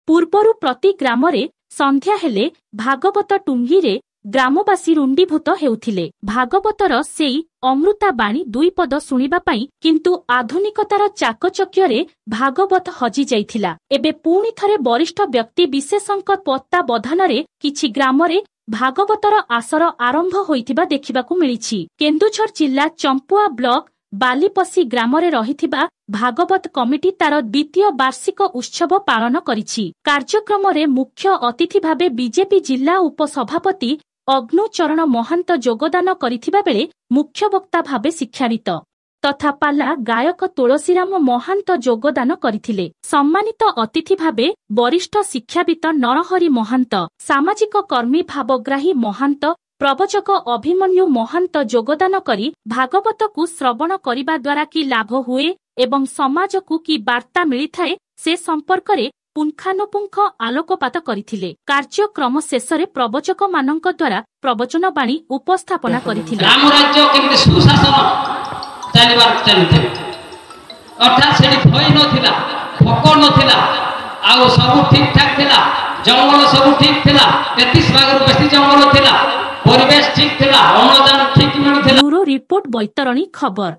ପୂର୍ବରୁ ପ୍ରତି ଗ୍ରାମରେ ସନ୍ଧ୍ୟା ହେଲେ ଭାଗବତ ଟୁଙ୍ଗିରେ ଗ୍ରାମବାସୀ ରୁଣ୍ଡୀଭୂତ ହେଉଥିଲେ ଭାଗବତର ସେଇ ଅମୃତା ବାଣୀ ଦୁଇ ପଦ ଶୁଣିବା ପାଇଁ। କିନ୍ତୁ ଆଧୁନିକତାର ଚାକଚକ୍ୟରେ ଭାଗବତ ହଜି ଯାଇଥିଲା। ଏବେ ପୁଣି ଥରେ ବରିଷ୍ଠ ବ୍ୟକ୍ତି ବିଶେଷଙ୍କ ତତ୍ତ୍ୱାବଧାନରେ କିଛି ଗ୍ରାମରେ ଭାଗବତର ଆସର ଆରମ୍ଭ ହୋଇଥିବା ଦେଖିବାକୁ ମିଳିଛି। କେନ୍ଦୁଝର ଜିଲ୍ଲା ଚମ୍ପୁଆ ବ୍ଲକ ବାଲିପଶି ଗ୍ରାମରେ ରହିଥିବା ଭାଗବତ କମିଟି ତାର ଦ୍ୱିତୀୟ ବାର୍ଷିକ ଉତ୍ସବ ପାଳନ କରିଛି। କାର୍ଯ୍ୟକ୍ରମରେ ମୁଖ୍ୟ ଅତିଥି ଭାବେ ବିଜେପି ଜିଲ୍ଲା ଉପସଭାପତି ଅଗ୍ନୁଚରଣ ମହାନ୍ତ ଯୋଗଦାନ କରିଥିବା ବେଳେ ମୁଖ୍ୟବକ୍ତା ଭାବେ ଶିକ୍ଷାବିତ ତଥା ପାଲା ଗାୟକ ତୁଳସୀରାମ ମହାନ୍ତ ଯୋଗଦାନ କରିଥିଲେ। ସମ୍ମାନିତ ଅତିଥି ଭାବେ ବରିଷ୍ଠ ଶିକ୍ଷାବିତ ନରହରି ମହାନ୍ତ, ସାମାଜିକ କର୍ମୀ ଭାବଗ୍ରାହୀ ମହାନ୍ତ, ପ୍ରବଚକ ଅଭିମନ୍ୟୁ ମହାନ୍ତ ଯୋଗଦାନ କରି ଭାଗବତକୁ ଶ୍ରବଣ କରିବା ଦ୍ୱାରା କି ଲାଭ ହୁଏ ଏବଂ ସମାଜକୁ କି ବାର୍ତ୍ତା ମିଳିଥାଏ, ସେ ସମ୍ପର୍କରେ ପୁଙ୍ଖାନୁପୁଙ୍ଖ ଆଲୋକପାତ କରିଥିଲେ। କାର୍ଯ୍ୟକ୍ରମ ଶେଷରେ ପ୍ରବଚକମାନଙ୍କ ଦ୍ୱାରା ପ୍ରବଚନ ବାଣୀ ଉପସ୍ଥାପନା କରିଥିଲେ। ରାମ ରାଜ୍ୟ କେମିତି ସୁଶାସନ ଚାଲିବାର ଚାଲିଥିଲା, ଅର୍ଥାତ୍ ସେଠି ଭୟ ନଥିଲା, ଭୋକ ନଥିଲା, ଆଉ ସବୁ ଠିକ ଠାକ ଥିଲା। ଜଙ୍ଗଲ ସବୁ ଠିକ ଥିଲା, 33 ଭାଗରୁ ବେଶୀ ଜଙ୍ଗଲ ଥିଲା, ପରିବେଶ ଠିକ ଥିଲା, ଅମ୍ଳଜାନ ଠିକ ମିଳୁଥିଲା। ବ୍ୟୁରୋ ରିପୋର୍ଟ, ବୈତରଣୀ ଖବର।